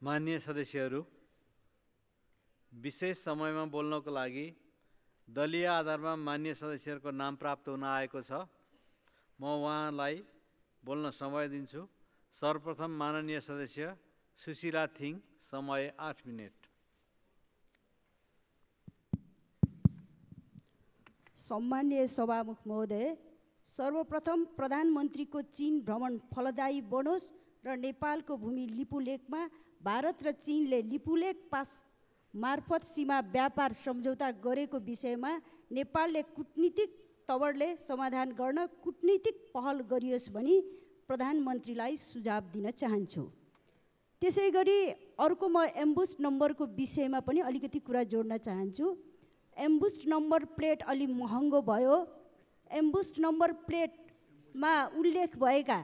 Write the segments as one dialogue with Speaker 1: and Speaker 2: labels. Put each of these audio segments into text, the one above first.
Speaker 1: माननीय सदस्यहरू, विशेष समयमा बोल्नको लागि दलीय आधारमा माननीय सदस्यहरूको नाम प्राप्त हुन आएको छ। म उहाँलाई बोल्न समय दिन्छु। सर्वप्रथम माननीय सदस्य सुशीला थिङ, समय 8 मिनेट।
Speaker 2: सम्माननीय सभामुख महोदय, सर्वप्रथम प्रधानमन्त्रीको चीन भ्रमण फलदायी बनोस् र नेपालको भूमि लिपुलेखमा भारत र चीनले लिपुलेख पास मार्फत सीमा व्यापार सम्झौता गरेको विषयमा नेपालले कूटनीतिक तवरले समाधान गर्न कूटनीतिक पहल गरियोस् भनी प्रधानमन्त्रीलाई सुझाव दिन चाहन्छु। त्यसैगरी अर्को म एम्बुस्ट नम्बरको विषयमा पनि अलिकति कुरा जोड्न चाहन्छु। एम्बुस्ट नम्बर प्लेट अलि महँगो भयो। एम्बुस्ट नम्बर प्लेटमा उल्लेख भएका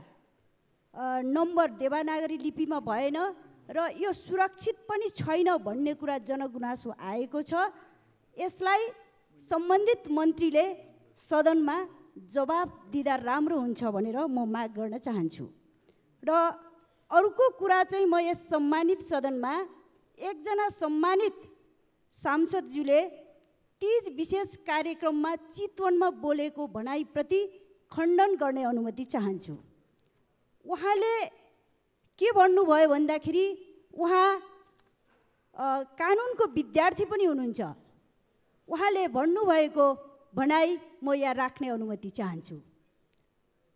Speaker 2: नम्बर देवनागरी लिपिमा भएन र यो सुरक्षित पनि छैन भन्ने कुरा जनगुनासो आएको छ। यसलाई सम्बन्धित मन्त्रीले सदनमा जवाफ दिँदा राम्रो हुन्छ भनेर म माग गर्न चाहन्छु। र अर्को कुरा चाहिँ म यस सम्मानित सदनमा एकजना सम्मानित सांसदज्यूले तीज विशेष कार्यक्रममा चितवनमा बोलेको भनाइप्रति खण्डन गर्ने अनुमति चाहन्छु। उहाँले के भन्नुभयो भन्दाखेरि उहाँ कानुनको विद्यार्थी पनि हुनुहुन्छ। उहाँले भन्नुभएको भनाइ म यहाँ राख्ने अनुमति चाहन्छु।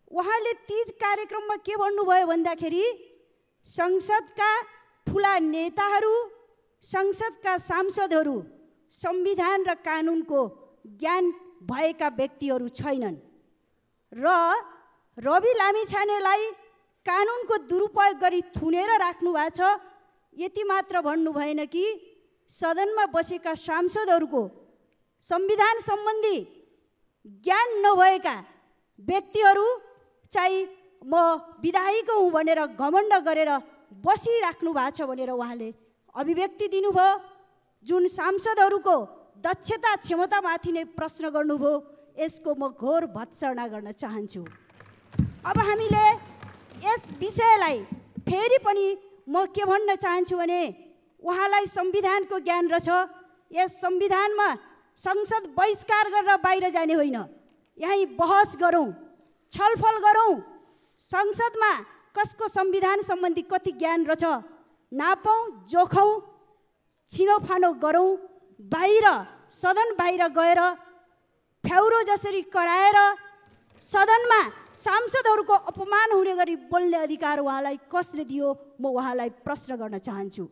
Speaker 2: उहाँले तीज कार्यक्रममा के भन्नुभयो भन्दाखेरि संसदका ठुला नेताहरू, संसदका सांसदहरू संविधान र कानुनको ज्ञान भएका व्यक्तिहरू छैनन् र रवि लामिछानेलाई कानुनको दुरुपयोग गरी थुनेर राख्नु भएको छ। यति मात्र भन्नु भएन कि सदनमा बसेका सांसदहरूको संविधान सम्बन्धी ज्ञान नभएका व्यक्तिहरू चाहिँ म विधायक हुँ भनेर घमण्ड गरेर बसिराख्नु भएको छ भनेर उहाँले अभिव्यक्ति दिनुभयो। जुन सांसदहरूको दक्षता क्षमतामाथि नै प्रश्न गर्नुभयो, यसको म घोर भत्सना गर्न चाहन्छु। अब हामीले यस विषयलाई फेरि पनि म के भन्न चाहन्छु भने उहाँलाई संविधानको ज्ञान रहेछ। यस संविधानमा संसद बहिष्कार गरेर बाहिर जाने होइन, यहीँ बहस गरौँ, छलफल गरौँ। संसदमा कसको संविधान सम्बन्धी कति ज्ञान रहेछ नापौँ, जोखौँ, छिनोफानो गरौँ। बाहिर सदन बाहिर गएर फ्याउरो जसरी कराएर सदनमा सांसदहरूको अपमान हुने गरी बोल्ने अधिकार उहाँलाई कसले दियो, म उहाँलाई प्रश्न गर्न चाहन्छु।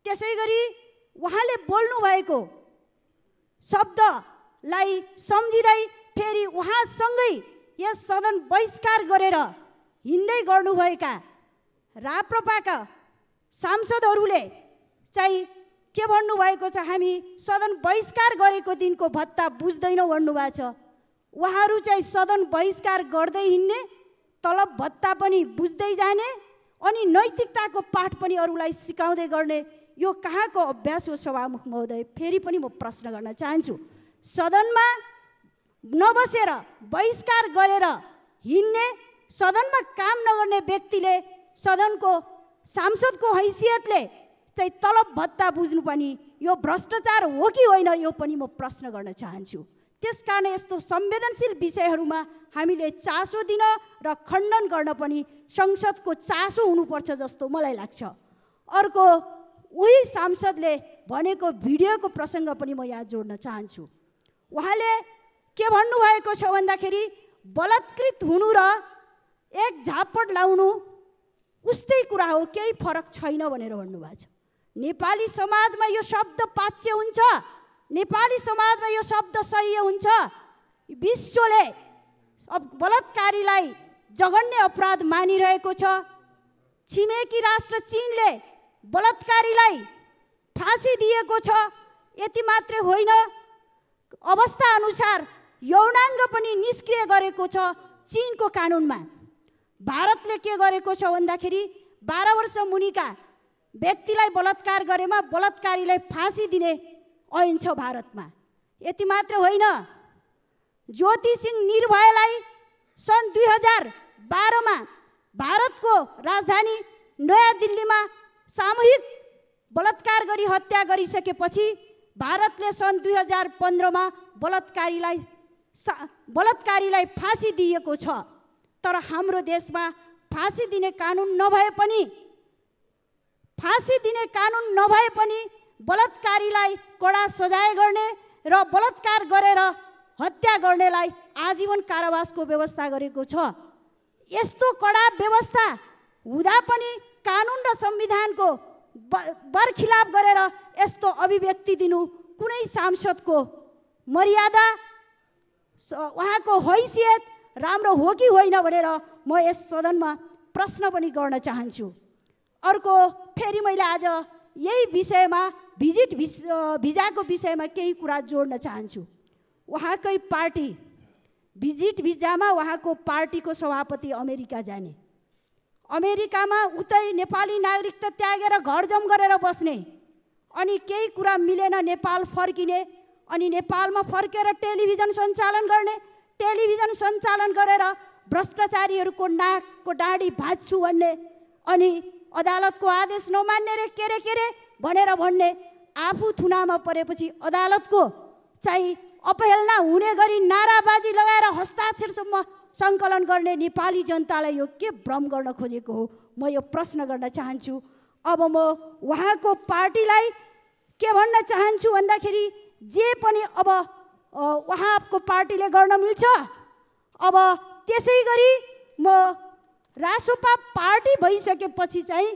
Speaker 2: त्यसैगरी उहाँले बोल्नुभएको शब्दलाई सम्झिँदै फेरि उहाँसँगै यस सदन बहिष्कार गरेर हिँड्दै गर्नुभएका राप्रपाका सांसदहरूले चाहिँ के भन्नुभएको छ, हामी सदन बहिष्कार गरेको दिनको भत्ता बुझ्दैनौँ भन्नुभएको छ। उहाँहरू चाहिँ सदन बहिष्कार गर्दै हिँड्ने, तलब भत्ता पनि बुझ्दै जाने अनि नैतिकताको पाठ पनि अरूलाई सिकाउँदै गर्ने, यो कहाँको अभ्यास हो सभामुख महोदय? फेरि पनि म प्रश्न गर्न चाहन्छु। सदनमा नबसेर बहिष्कार गरेर हिँड्ने, सदनमा काम नगर्ने व्यक्तिले सदनको सांसदको हैसियतले चाहिँ तलब भत्ता बुझ्नु पनि यो भ्रष्टाचार हो कि होइन, यो पनि म प्रश्न गर्न चाहन्छु। त्यसकारण यस्तो संवेदनशील विषयहरूमा हामीले चासो दिन र खण्डन गर्न पनि संसदको चासो हुनुपर्छ जस्तो मलाई लाग्छ। अर्को उही सांसदले भनेको भिडियोको प्रसङ्ग पनि म यहाँ जोड्न चाहन्छु। उहाँले के भन्नुभएको छ भन्दाखेरि बलात्कृत हुनु र एक झापड लाउनु उस्तै कुरा हो, केही फरक छैन भनेर भन्नुभएको छ। नेपाली समाजमा यो शब्द पाच्य हुन्छ, नेपाली समाजमा यो शब्द सह्य हुन्छ। विश्वले अब बलात्कारीलाई जघन्य अपराध मानिरहेको छ। छिमेकी राष्ट्र चीनले बलात्कारीलाई फाँसी दिएको छ। यति मात्रै होइन, अवस्था अनुसार यौनाङ्ग पनि निष्क्रिय गरेको छ चीनको कानुनमा। भारतले के गरेको छ भन्दाखेरि 12 वर्ष मुनिका व्यक्तिलाई बलात्कार गरेमा बलात्कारीलाई फाँसी दिने ऐन छ भारतमा। यति मात्र होइन, ज्योति सिंह निर्भयलाई सन् 2012 मा भारतको राजधानी नयाँ दिल्लीमा सामूहिक बलात्कार गरी हत्या गरिसकेपछि भारतले सन् 2015 मा बलात्कारीलाई फाँसी दिएको छ। तर हाम्रो देशमा फाँसी दिने कानुन नभए पनि बलात्कारीलाई कडा सजाय गर्ने र बलात्कार गरेर हत्या गर्नेलाई आजीवन कारावासको व्यवस्था गरेको छ। यस्तो कडा व्यवस्था हुँदा पनि कानुन र संविधानको बरखिलाफ गरेर यस्तो अभिव्यक्ति दिनु कुनै सांसदको मर्यादा, उहाँको हैसियत राम्रो हो कि होइन भनेर म यस सदनमा प्रश्न पनि गर्न चाहन्छु। अर्को फेरि मैले आज यही विषयमा भिजाको विषयमा केही कुरा जोड्न चाहन्छु। उहाँकै पार्टी भिजिट भिजामा उहाँको पार्टीको सभापति अमेरिका जाने, अमेरिकामा उतै नेपाली नागरिकता त्यागेर घरजम गरेर बस्ने, अनि केही कुरा मिलेन नेपाल फर्किने, अनि नेपालमा फर्केर टेलिभिजन सञ्चालन गर्ने, टेलिभिजन सञ्चालन गरेर भ्रष्टाचारीहरूको नाकको डाँडी भाँच्छु भन्ने, अनि अदालतको आदेश नमान्ने रे के भनेर भन्ने, आफू थुनामा परेपछि अदालतको चाहिँ अपहेलना हुने गरी नाराबाजी लगाएर हस्ताक्षरसम्म सङ्कलन गर्ने नेपाली जनतालाई यो के भ्रम गर्न खोजेको हो, म यो प्रश्न गर्न चाहन्छु। अब म उहाँको पार्टीलाई के भन्न चाहन्छु भन्दाखेरि जे पनि अब उहाँको पार्टीले गर्न मिल्छ। अब त्यसै गरी म रासोपा पार्टी भइसकेपछि चाहिँ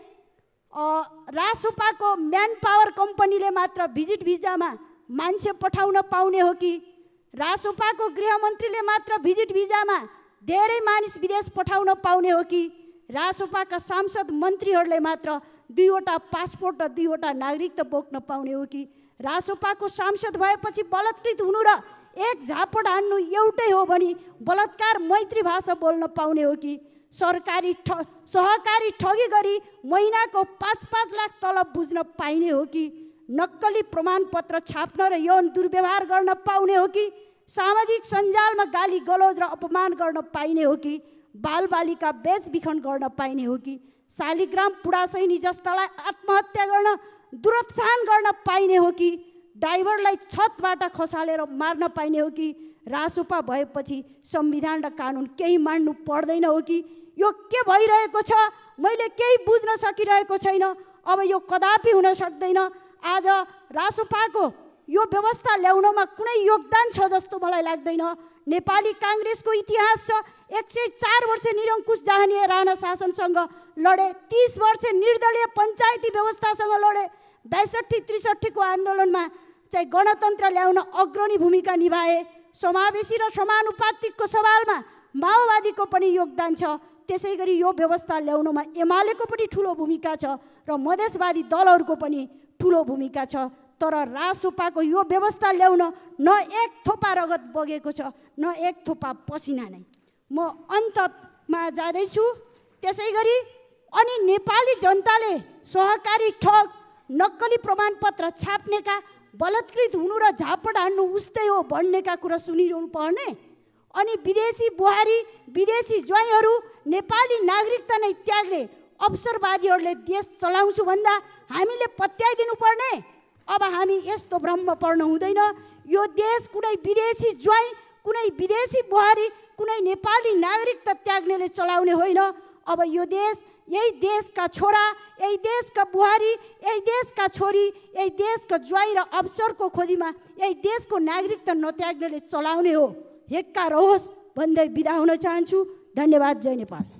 Speaker 2: रासोपाको म्यान पावर कम्पनीले मात्र भिजिट भिजामा मान्छे पठाउन पाउने हो कि रासोपाको गृहमन्त्रीले मात्र भिजिट भिजामा धेरै मानिस विदेश पठाउन पाउने हो कि रासोपाका सांसद मन्त्रीहरूले मात्र 2वटा पासपोर्ट र 2वटा नागरिकता बोक्न पाउने हो कि रासोपाको सांसद भएपछि बलात्कृत हुनु र एक झापड हान्नु एउटै हो भने बलात्कार मैत्री भाषा बोल्न पाउने हो कि सहकारी ठगी गरी महिनाको 5-5 लाख तलब बुझ्न पाइने हो कि नक्कली प्रमाणपत्र छाप्न र यौन दुर्व्यवहार गर्न पाउने हो कि सामाजिक सञ्जालमा गाली गलौज र अपमान गर्न पाइने हो कि बालबालिका बेचबिखन गर्न पाइने हो कि शालिग्राम पुडासैनी जस्तालाई आत्महत्या गर्न दुरोत्साहन गर्न पाइने हो कि ड्राइभरलाई छतबाट खसालेर मार्न पाइने हो कि रासोपा भएपछि संविधान र कानुन केही मान्नु पर्दैन हो कि यो के भइरहेको छ मैले केही बुझ्न सकिरहेको छैन। अब यो कदापि हुन सक्दैन। आज रासोपाको यो व्यवस्था ल्याउनमा कुनै योगदान छ जस्तो मलाई लाग्दैन। नेपाली काङ्ग्रेसको इतिहास छ 104 वर्ष निरङ्कुश जहानीय राणा शासनसँग लडे, 30 वर्ष निर्दलीय पञ्चायती व्यवस्थासँग लडे, 62-63 को आन्दोलनमा चाहिँ गणतन्त्र ल्याउन अग्रणी भूमिका निभाए, समावेशी र समानुपातिकको सवालमा माओवादीको पनि योगदान छ। त्यसै गरी यो व्यवस्था ल्याउनमा एमालेको पनि ठुलो भूमिका छ र मधेसवादी दलहरूको पनि ठुलो भूमिका छ। तर रासोपाको यो व्यवस्था ल्याउन न एक थोपा रगत बगेको छ न एक थोपा पसिना नै। म अन्तमा जाँदैछु। त्यसै गरी अनि नेपाली जनताले सहकारी ठग, नक्कली प्रमाणपत्र छाप्नेका, बलात्कृत हुनु र झापड हान्नु उस्तै हो भन्नेका कुरा सुनिरहनु पर्ने, अनि विदेशी बुहारी विदेशी ज्वाइँहरू नेपाली नागरिकता नै त्याग्ने अवसरवादीहरूले देश चलाउँछु भन्दा हामीले पत्याइदिनु पर्ने। अब हामी यस्तो भ्रममा पर्न हुँदैन। यो देश कुनै विदेशी ज्वाइँ, कुनै विदेशी बुहारी, कुनै नेपाली नागरिकता त्याग्नेले चलाउने होइन। अब यो देश यही देशका छोरा, यही देशका बुहारी, यही देशका छोरी, यही देशका ज्वाइँ र अवसरको खोजीमा यही देशको नागरिकता नत्याग्नेले चलाउने हो। हेक्का रहोस् भन्दै बिदा हुन चाहन्छु। धन्यवाद। जय नेपाल।